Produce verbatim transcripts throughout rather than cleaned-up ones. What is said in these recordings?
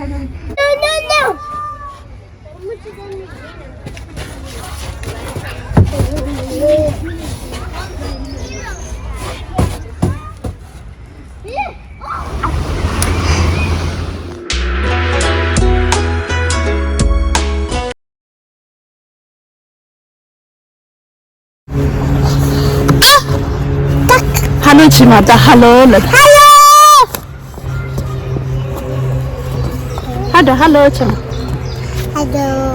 No, no, no. ཧ་ལོ་བྱེད་མ་ད་ཧ་ལོ་ལ། ཧ་ལོ། ཧ་ད་ཧ་ལོ་བྱེད་མ། ཧ་ལོ།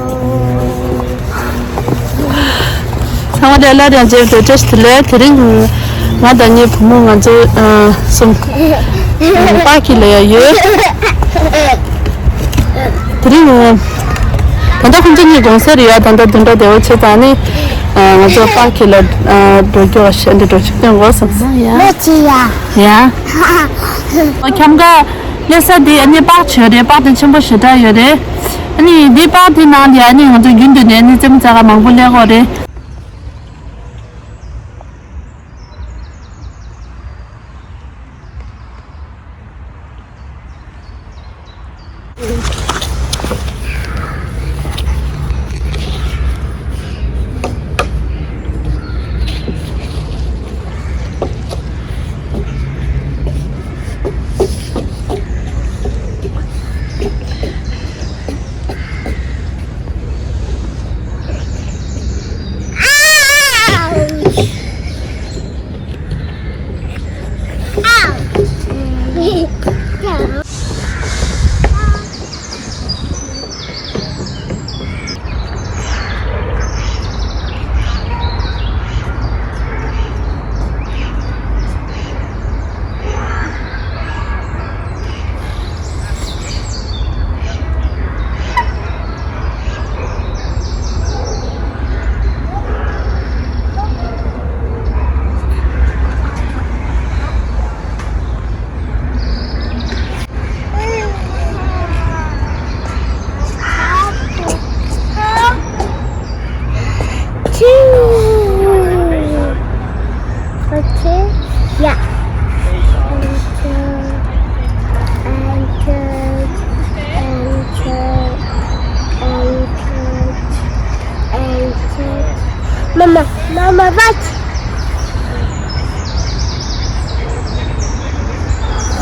ཚང་མ་ལ་སླར་ཡང་མཇལ་བའི་བཀྲ་ཤིས་བདེ་ལེགས། དེ་རིང་ང་དང་ངའི་བུ་མོ་ང་ཚོ་ཨ་གསུམ་པར་ཁི་ལ་ཡ་ཡོད། དེ་རིང་ད་ལྟ་ཁོང་ཚོ་གཉིས་དགོང་ཟས་རེད་ཡ། ད་ལྟ་བདུན་ཕྲག་བདེ་བོ་བྱེད་དང་ནི། ང་ཚོ་པར་ཁི་ལ་འགྲོ་རྒྱུ་ཞེ་འདི་འགྲོ་ཆོག་སྐྱོང་དགོས་སམ་སོང་ཡ། ལོ་ཅི་ཡ། ཡ། ཁྱམས་ཀ་སླེབས་ས་འདི་ཨ་ནི་པར་ཆེ་རེད། པར་དེ་ཆེན་པོ་ཞེ་དྲག་ཡོད་རེད། ཨ་ནི་འདི་པར་དེ་ནང་ལ་ཡ་ཨ་ནི་ང་ཚོ་རྒྱུན་དུ་ནས་ཨ་ནི་རྩེད་མོ་རྩེ་ག་མང་པོ་སླེབས་ཀྱི་ཡོད་རེད། Two. Okay. Yeah. And, uh, and, uh, and, uh, and, uh, and, uh, Mama, mama, what?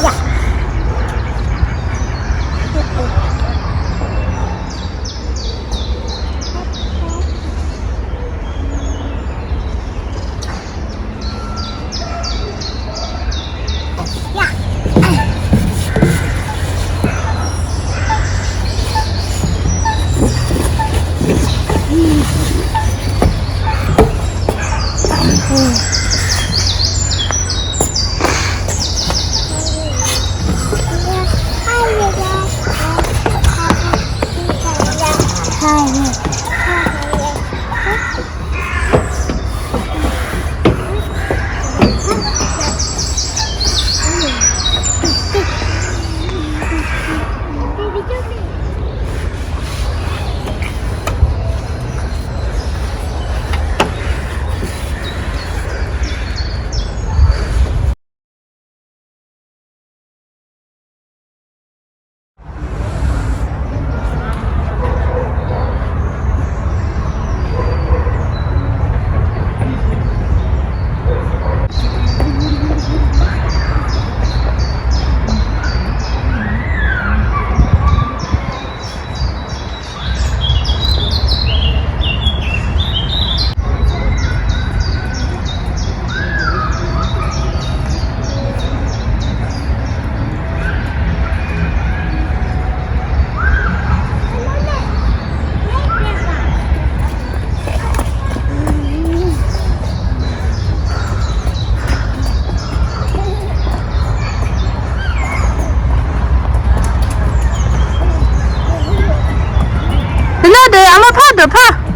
Yeah. ཡིན་ན་དེ་ཨ་མ་ཕར་འགྲོ་ཕར།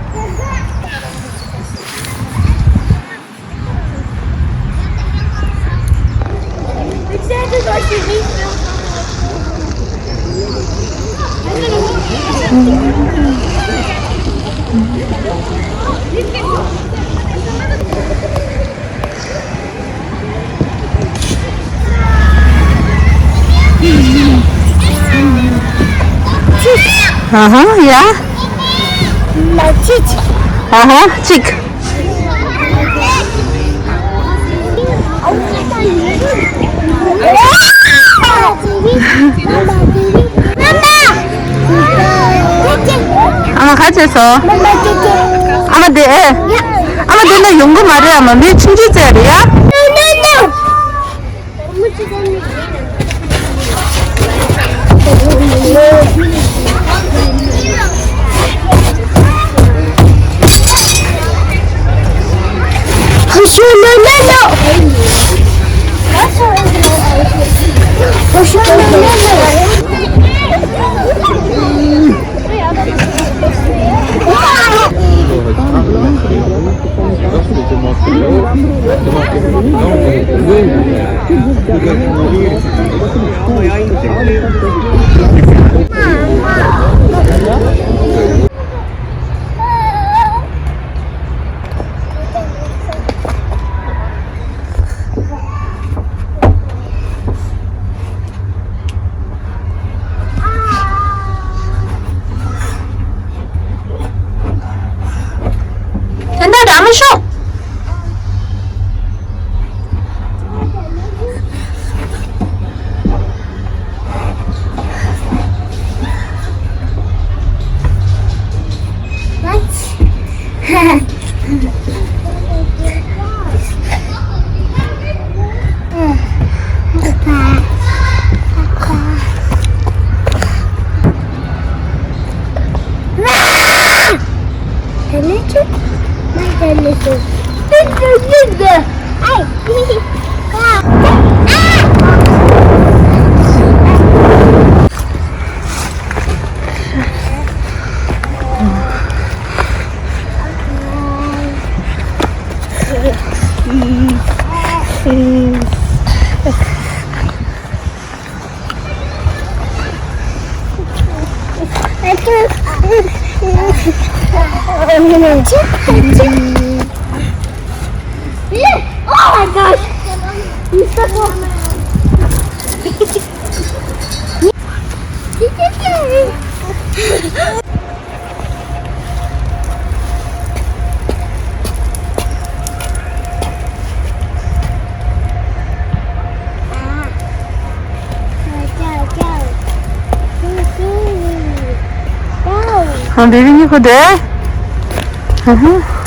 ཨ་ཧ། ཡ། ལ་ཅིག་ཨ་ཧ། གཅིག་ཨ་མ་ག་བྱས་སོང་། ཨ་མ་དེ་ཨེ། ཨ་མ་དེ་ན་ཡོང་གི་མ་རེད། ཨ་མ་མི་ཆུང་ཆུང་བཙལ་རེད་ཡ། དེ་འདྲ་རང་ཤོག Oh my gosh! ཧང་བེ་བི་གཉིས་ཁོ་དེ། ཧ་ཧ།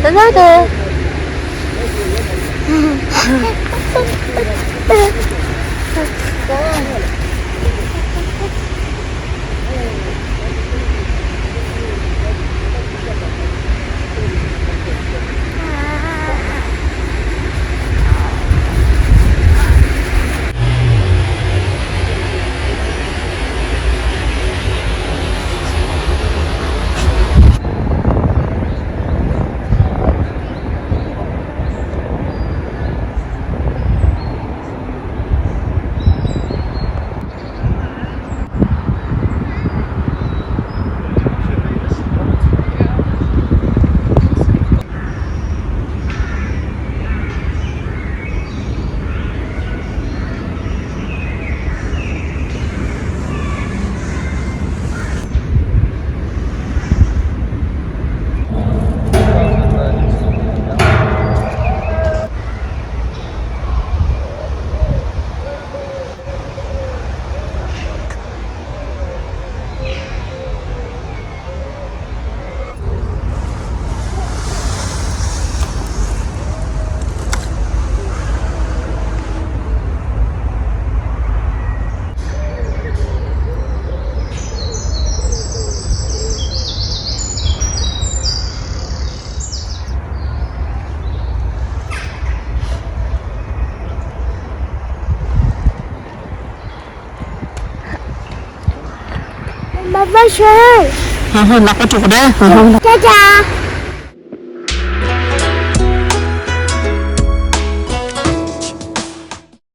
Da, da, da. Bye bye, Sharon. ཧ་ཧ། ལག་པ་གྲོགས་རེད། ཧ་ཧ། ཅ་ཅ།